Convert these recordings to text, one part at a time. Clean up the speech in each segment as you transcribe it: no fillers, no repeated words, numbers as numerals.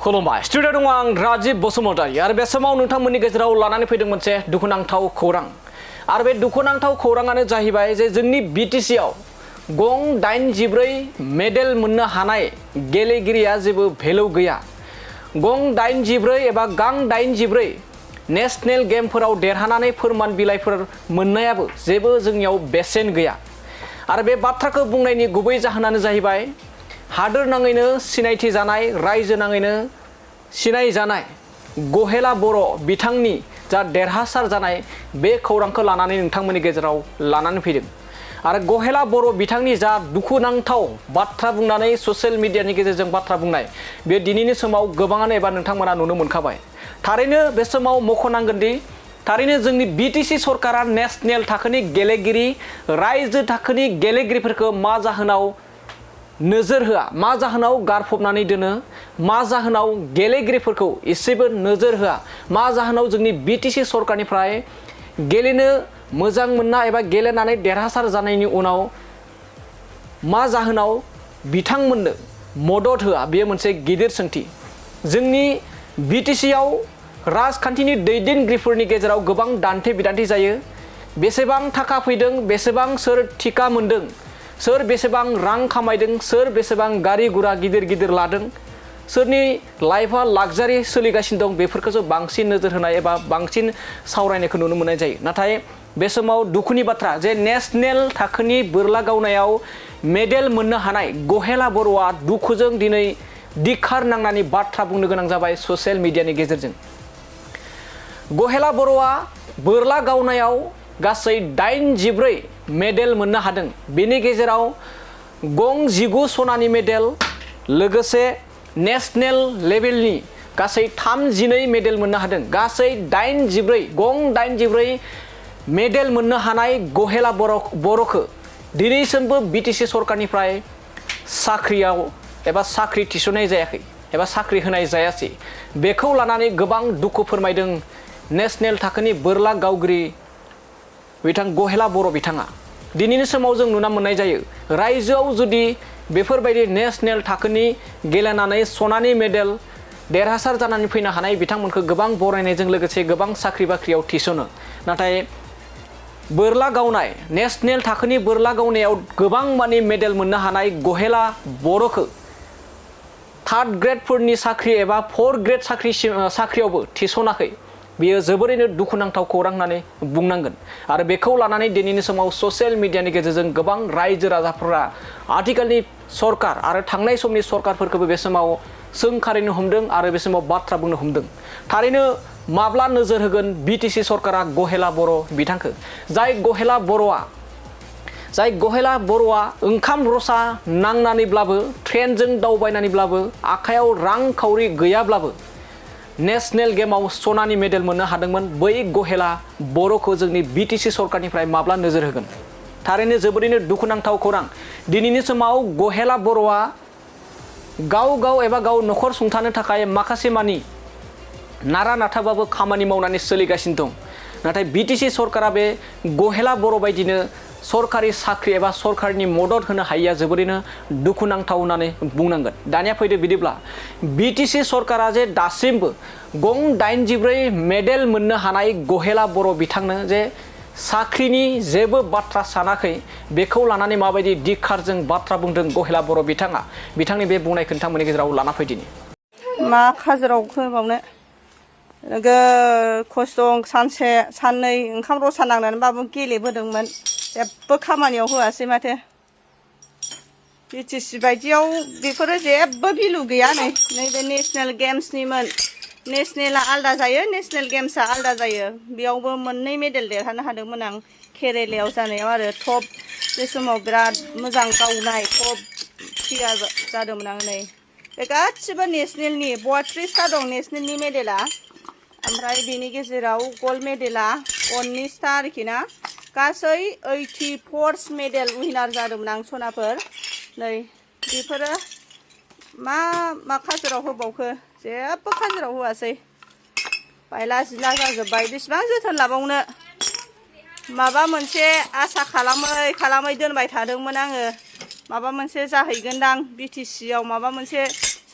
खुलुमबाय स्टुडिअ दङ आं राजिब बसुमतारी आरो बे समाव नोंथांमोननि गेजेराव लानानै फैदों मोनसे दुखुनांथाव खौरां आरो बे दुखुनांथाव खौराङानो जाहैबाय जे जोंनि BTC आव गं 84 मेडेल मोननो हानाय गेलेगिरिया जेबो भेलु गैया। गं 84 एबा गां 84 नेशनेल गेमफोराव देरहानानै फोरमान बिलाइफोर मोननायाबो जेबो जोंनियाव बेसेन गैया। आरो बे बाथ्राखौ बुंनायनि गुबै जाहोनानो जाहैबाय हादोर नाङैनो सिनायथि जानाय रायजो नाङैनो सिनाय जानाय गहेला बर' बिथांनि जा देरहासार जानाय बे खौरांखौ लानानै नोंथांमोननि गेजेराव लानानै फैदों। आरो गहेला बर' बिथांनि जा दुखुनांथाव बाथ्रा बुंनानै ससियेल मिडियानि गेजेरजों बाथ्रा बुंनाय बे दिनैनि समाव गोबाङानो एबा नोंथांमोना नुनो मोनखाबाय। थारैनो बे समाव मख'नांगोन दि थारैनो जोंनि BTC सरकारा नेशनेल थाखोनि गेलेगिरि रायजो थाखोनि गेलेगिरिफोरखौ मा जाहोनाव नोजोर होआ मा जाहोनाव गारफबनानै दोनो मा जाहोनाव गेलेगिरिफोरखौ एसेबो नोजोर होआ मा जाहोनाव जोंनि BTC सरकारनिफ्राय गेलेनो मोजां मोनना एबा गेलेनानै देरहासार जानायनि उनाव मा जाहोनाव बिथांमोननो मदद होआ बेयो मोनसे गिदिर सोंथि। जोंनि BTC आव राजखान्थिनि दैदेनगिरिफोरनि गेजेराव गोबां दान्थे बिदान्थे जायो। बेसेबां थाखा फैदों बेसेबां सोर टिका मोनदों सोर बेसेबां रां खामायदों सोर बेसेबां गारि गुरा गिदिर गिदिर लादों सोरनि लाइफआ लाक्जारि सोलिगासिनो दं बेफोरखौसो बांसिन नोजोर होनाय एबा बांसिन सावरायनायखौ नुनो मोननाय जायो। नाथाय बे समाव दुखुनि बाथ्रा जे नेशनेल थाखोनि बोरला गावनायाव मेडेल मोननो हानाय गहेला बर'आ दुखुजों दिनै दिखार नांनानै बाथ्रा बुंनो गोनां जाबाय ससियेल मिडियानि गेजेरजों। गहेला बर'आ बोरला गावनायाव गासै 84 मेडेल मोननो हादों। बेनि गेजेराव गं 19 सनानि मेडेल लोगोसे नेशनेल लेभेलनि गासै 32 मेडेल मोननो हादों। गासै 84 गं 84 मेडेल मोननो हानाय गहेला बर'खौ दिनैसिमबो BTC सरकारनिफ्राय साख्रियाव एबा साख्रि थिसननाय जायाखै एबा साख्रि होनाय जायासै। बेखौ लानानै गोबां दुखु फोरमायदों नेशनेल थाखोनि बोरला गावगिरि बिथां गहेला बर' बिथाङा। दिनैनि समाव जों नुना मोननाय जायो रायजोआव जुदि बेफोरबायदि नेशनेल थाखोनि गेलेनानै सनानि मेडेल देरहासार जानानै फैनो हानाय बिथांमोनखौ गोबां बरायनायजों लोगोसे गोबां साख्रि बाख्रियाव थिसनो। नाथाय बोरला गावनाय नेशनेल थाखोनि बोरला गावनायाव गोबां मानि मेडेल मोननो हानाय गहेला बर'खौ 3rd ग्रेडफोरनि साख्रि एबा 4th ग्रेड साख्रियावबो थिसनाखै। बेयो जोबोरैनो दुखुनांथाव खौरां होननानै बुंनांगोन। आरो बेखौ लानानै दिनैनि समाव ससियेल मिडियानि गेजेरजों गोबां रायजो राजाफोरा आथिखालनि सरकार आरो थांनाय समनि सरकारफोरखौबो बे समाव सोंखारिनो हमदों आरो बे समाव बाथ्रा बुंनो हमदों। थारैनो माब्ला नोजोर होगोन BTC सरकारा गहेला बर' बिथांखौ जाय गहेला बर'आ ओंखाम रसा नांनानैब्लाबो ट्रेनजों दावबायनानैब्लाबो आखायाव रांखावरि गैयाब्लाबो नेशनेल गेमाव सनानि मेडेल मोननो हादोंमोन। बै गहेला बर'खौ जोंनि BTC सरकारनिफ्राय माब्ला नोजोर होगोन? थारैनो जोबोरैनो दुखुनांथाव खौरां। दिनैनि समाव गहेला बर'आ गाव एबा गाव न'खर सुंथानो थाखाय माखासे मानि नारा नाथाबाबो खामानि मावनानै सोलिगासिनो दं। नाथाय BTC सरकारा बे गहेला बर' बायदिनो सरकारि साख्रि एबा सरकारनि मदद होनो हायैया जोबोरैनो दुखुनांथाव होननानै बुंनांगोन। दानिया फैदो बिदिब्ला BTC सरकारा जे दासिमबो गं 84 मेडेल मोननो हानाय गहेला बर' बिथांनो जे साख्रिनि जेबो बाथ्रा सानाखै बेखौ लानानै माबायदि दिखारजों बाथ्रा बुंदों गहेला बर' बिथाङा बिथांनि बे बुंनायखौ नोंथांमोननि गेजेराव लाना फैदिनि। मा खाजोराव होबावनो खस्थ' सानसे साननै ओंखाम रसा नांनानैबाबो गेलेबोदोंमोन जेबो खामानियाव होआसै माथो। BTC बायदियाव बेफोरो जेबो भेलु गैया। नैबे नेशनेल गेम्सनिमोन। नेशनेला आलदा जायो नेशनेल गेम्सआ आलदा जायो। बेयावबो 2 मेडेल देरहानो हादोंमोन आं केरेलायाव जानायाव आरो टप बे समाव बिराद मोजां गावनाय टप प्लेयार जादोंमोन आं। नै बे गासिबो नेशनेलनि 32टा दं नेशनेलनि मेडेला ओमफ्राय बेनि गेजेराव गल्ड मेडेला 19टा आरोखि ना गासै 84 मेडेल उइनार जादोंमोन आं सनाफोर। नै बेफोरो मा खाजोराव होबावखो जेबो खाजोराव होआसै। बायला जिला जाजोब्बाय बेसेबां जोथोन लाबावनो। माबा मोनसे आसा खालामै दोनबाय थादोंमोन आङो माबा मोनसे जाहैगोनदां BTC आव माबा मोनसे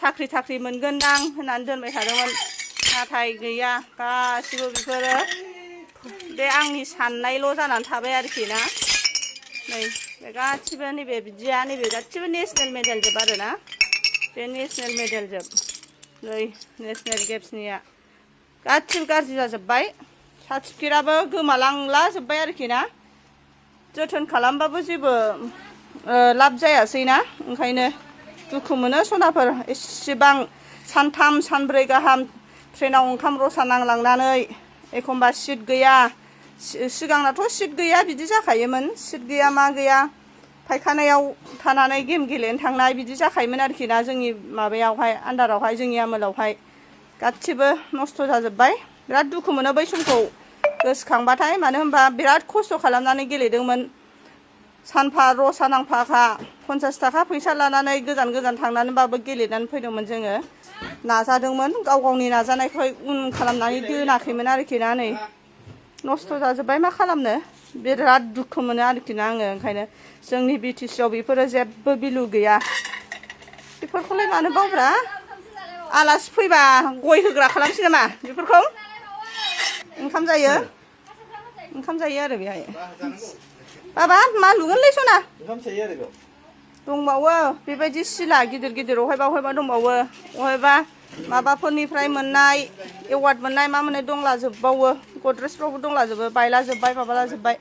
साख्रि थाख्रि मोनगोनदां होननानै दोनबाय थादोंमोन नाथाय गैया गासिबो बेफोरो बे आंनि साननायल' जानानै थाबाय आरोखि ना नै बे गासिबो नैबे बिदिया नैबे गासिबो नेसनेल मेडेल जोब आरोना बे नेसनेल मेडेल जोब नै नेसनेल गेम्सनिया गासिबो गाज्रि जाजोब्बाय सार्टिफिकेटआबो गोमालांला जोब्बाय आरोखि ना जोथोन खालामबाबो जेबो लाब जायासै ना ओंखायनो दुखु मोनो सनाफोर एसेबां सानथाम सानब्रै गाहाम ट्रेनाव ओंखाम रसा नांलांनानै एखमबा सिट गैया सिगांनाथ' सिट गैया बिदि जाखायोमोन सिट गैया मा गैया फायखानायाव थानानै गेम गेलेनो थांनाय बिदि जाखायोमोन आरोखि ना जोंनि माबायावहाय आन्दारावहाय जोंनि आमोलावहाय गासिबो नस्थ' जाजोब्बाय बिराद दुखु मोनो बै समखौ गोसोखांबाथाय मानो होनबा बिराद खस्थ' खालामनानै गेलेदोंमोन सानफा रसा नांफाखा 50 थाखा फैसा लानानै गोजान गोजान थांनानैबाबो गेलेनानै फैदोंमोन जोङो नाजादोंमोन गाव गावनि नाजानायखौ उन खालामनानै दोनाखैमोन आरोखि ना नै नस्थ' जाजोब्बाय मा खालामनो बिराद दुखु मोनो आरोखि ना आङो ओंखायनो जोंनि बिटिसिआव बेफोरो जेबो भेलु गैया बेफोरखौलाय मानो बावब्रा आलासि फैबा गय होग्रा खालामसै नामा बेफोरखौ ओंखाम जायो आरो बेहाय बाबा मा लुगोनलै सना दंबावो बेबायदि सिला गिदिर गिदिर अहायबा दंबावो अहायबा माबाफोरनिफ्राय मोननाय एवार्ड मोननाय मा मोननाय दंलाजोबबावो गद्रेजफ्रावबो दंलाजोबो बायलाजोब्बाय माबालाजोब्बाय